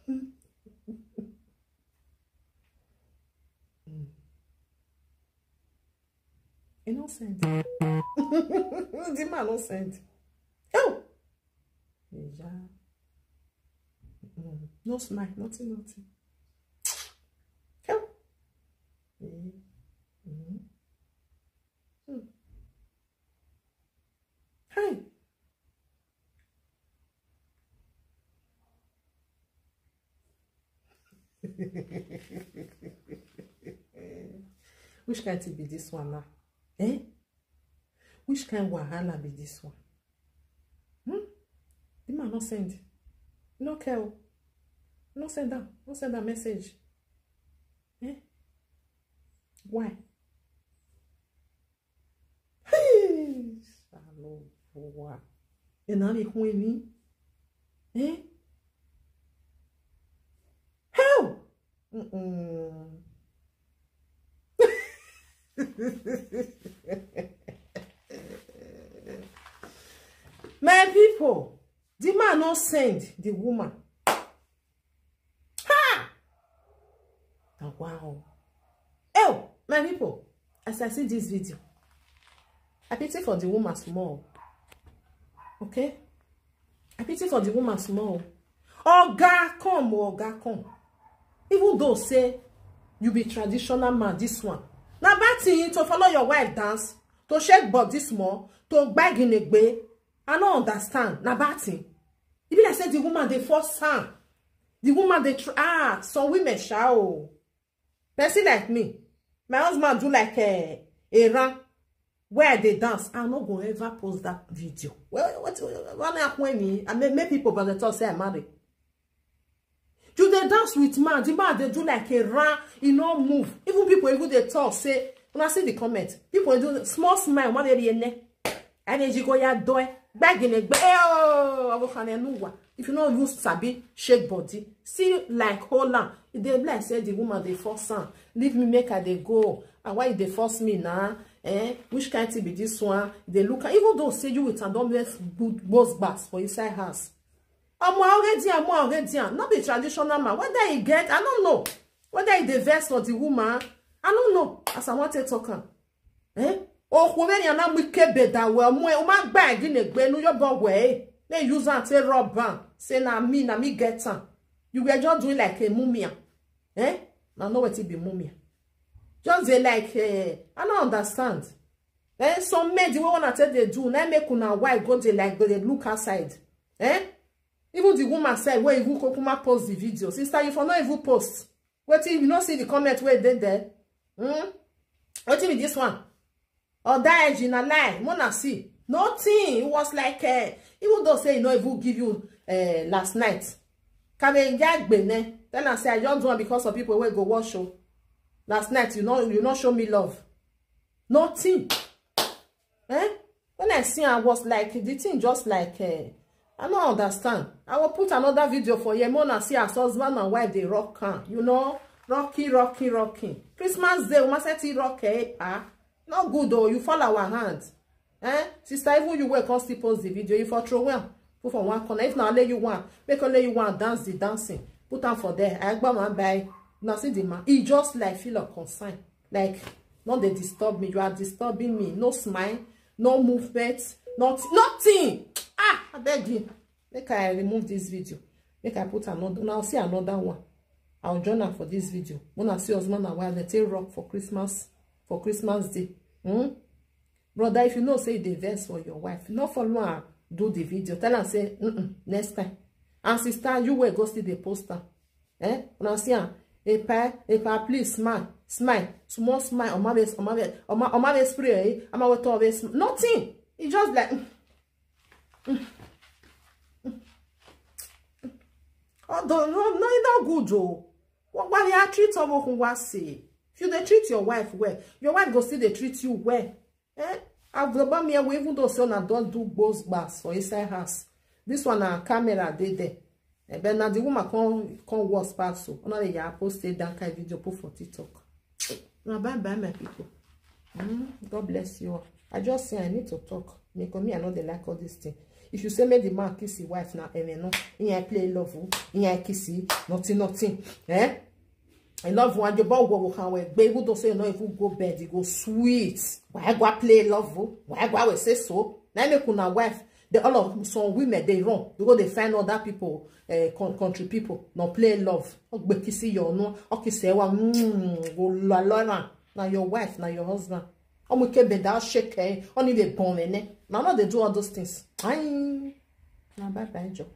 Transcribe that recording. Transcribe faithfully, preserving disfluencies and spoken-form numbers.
Mm. E no send. The man no send. Oh! Yeah. Mm. No smile, nothing, nothing. Oh! Eh. Mm. Hmm. Hey! Which kind thing be this one now? Eh? Which kind wahala be this one? Hmm? The man no send. No care o. No send am. No send am message. Eh? Why? Hey, Shalom, boy. You know me, Queenie. Eh? How? Mm-mm. My people, the man no send the woman. Ha! Na wow. Oh, my people, as I see this video, I pity for the woman small. Okay? I pity for the woman small. Oga come, oh, oga come. Even though say you be traditional man, this one. Na bad thing to follow your wife dance, to shake body small, to gbag in a gbe. I no understand. Na bad thing. E be like say the woman dey force am. The woman dey tr-, ah, some women sha o. Person like me, my husband do like a, a run where I dey dance. I no go ever post that video. Well, what, what happen me? I mean, make people but they talk say I marry. You dey dance with man, the man dey do like a run, e no move. Even people even dey talk say, when I see the comment, people dey do small smile, one dey ne. Energy go ya doe, gbagine gbe. Eh, oh, abo kane nuwa. If you no use sabi shake body, see like hold am. E dey be like say the woman dey force am. Leave me make I dey go. And why you dey force me now? Eh? Which kind thing be this one? They look at, even though say you with am don make good boss bass for inside house. Omo already, omo already. No be traditional man. Whether he get, I don't know. Whether he dey vex for the woman, I don't know. As I want to talk am. Eh? Oh, when you na muke beda we mo o ma gba gine gbe nu yo bo we. They use am take rob am. Say na me, na me get am. You were just doing like a mumia. Eh? Na know what it be mumia. Just dey like, eh, I don't understand. Eh, some men, the way wanna take they do, na make una wife go dey like, go dey look outside. Eh? Even the woman said, "Where you go, kuma post the video." Sister, you for not even post. Wetin, you no see the comment wey dey there? Hmm? Wetin be this one? Or that na lie, mona see. Nothing. It was like, eh, even though say you no even give you, eh, last night. Kame jagbe ne. Tell am say I just do am because of people wey go watch o. Last night you no, you no show me love. Nothing. Eh? When I see, I was like, the thing just like, eh, I don't understand. I will put another video for you. Mona see as husband and wife they rock am. You know, rocky, rocky, rocky. Christmas Day, we must say rock, eh, pa. Not good though. You fall our hand. Eh? Sister, even you wey come still post the video, you for throw well. Put for one corner. If not, let you one. Make only you one dance the dancing. Put am for there. I gba one by. Now see the man. He just like feel a concern. Like, no dey disturb me. You are disturbing me. No smile, no movement, not nothing. Ah, I beg you. Make I remove this video. Make I put another. Now see another one. I'll join her for this video. When I see husband and wife, they take rock for Christmas, for Christmas Day. Hmm? Brother, if you know say they vex for your wife, no follow her do the video. Tell her say, "Mm-mm, next time." And sister, you will go see the poster. Eh? When I see her, a pa, a pa, please smile, smile, small smile. Oma be, oma be, oma, oma be spray. Eh? Oma we to be sm-, nothing. It's just like, although no, no, e no good though. What why you treat someone who was say? If you dey treat your wife well, your wife go still dey treat you well. Eh? I've the bam here, even though son and don't do boss bars for inside house. This one na camera dey there. Eh, but now the woman come, come worse pass so. Una dey ya post that kind video put for TikTok. Now bye bye my people. Mm, God bless you all. I just say I need to talk. Make me, I know they like all this thing. If you say make the man kiss his wife now, eh, no, he ain't play love, oh, he ain't kiss it, nothing, nothing. Eh? I love one, you bought go can we, but even though say no, if you go bed, you go sweet. Why go play love, oh? Why go we say so? Now make una wife, they all of some women they run. You go they find other people, uh, country people, no play love. Oh, but kiss you no, okay, say one, mm, go la la na. Now your wife, now your husband. Omo ke be that shake, eh? Only be born in it. Now, no, they do all those things. Aye. Now, bye bye, Joe.